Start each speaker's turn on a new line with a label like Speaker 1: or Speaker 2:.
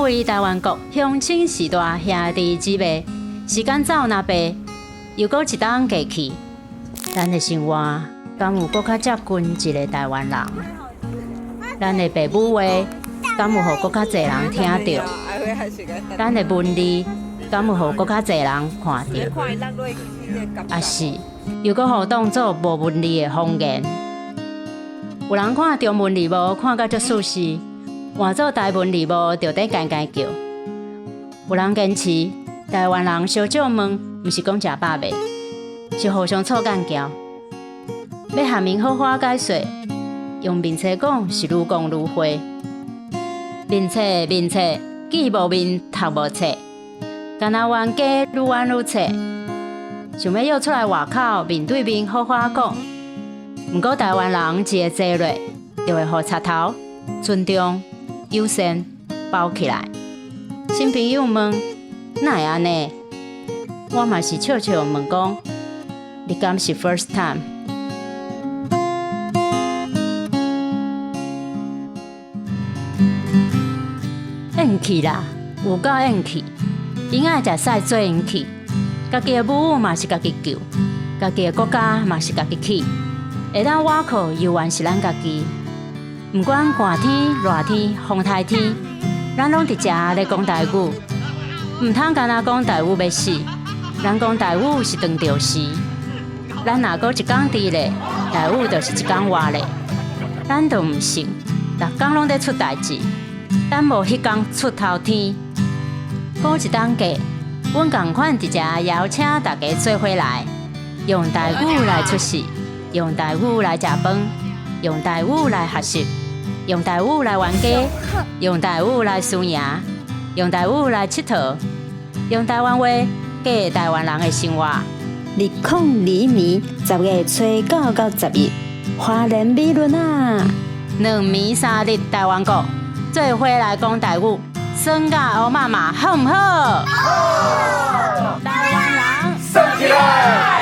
Speaker 1: 位台灣國鄉親序大兄弟姊妹，時間走若白，又閣一冬過去，咱的生活敢有閣較接近一个台灣人？咱的爸母話敢有予閣較濟人聽著？咱的文字敢有予閣較濟人看著？抑是又閣予當做無文字的方言？有人看中文字幕看甲足舒適，換做台文字幕就佇干干叫。有人堅持台灣人相借問，毋是講食飽未，是互相吵干譙。欲合𪜶好好解說，用面冊講是愈講愈花。面冊面冊，記無面讀無冊，敢若冤家愈冤愈切。想欲約出來外口面對面好好講。毋過台灣人一个坐落，就會予插頭、尊重、友善包起來。新朋友問：哪會按呢？我嘛是笑笑問講：你敢是 first time？厭氣啦，有夠厭氣！𪜶愛食屎做𪜶去，家己的母語嘛是家己救，家己的國家嘛是家己起。會當倚靠猶原是咱家己。毋管寒天、熱天、風颱天，咱攏佇遮咧講台語。毋通干焦講台語欲死，咱講台語是當著時。咱若閣一工佇咧，台語就是一工活咧。咱就毋信，逐工攏咧出代誌，等無彼工出頭天。過一冬過，阮仝款佇遮邀請大家做伙來，用台語來出世，用台語來食飯，用台語來學習，用台語來冤家，用台語來輸贏，用台語來𨑨迌，用台灣話過台灣人的生活。
Speaker 2: 2022暝10月初9到11，花蓮美崙啊！2
Speaker 1: 暝3日台灣國，做伙來講台語，耍甲烏麻麻，好毋好？好！台灣人，
Speaker 3: 耍起來！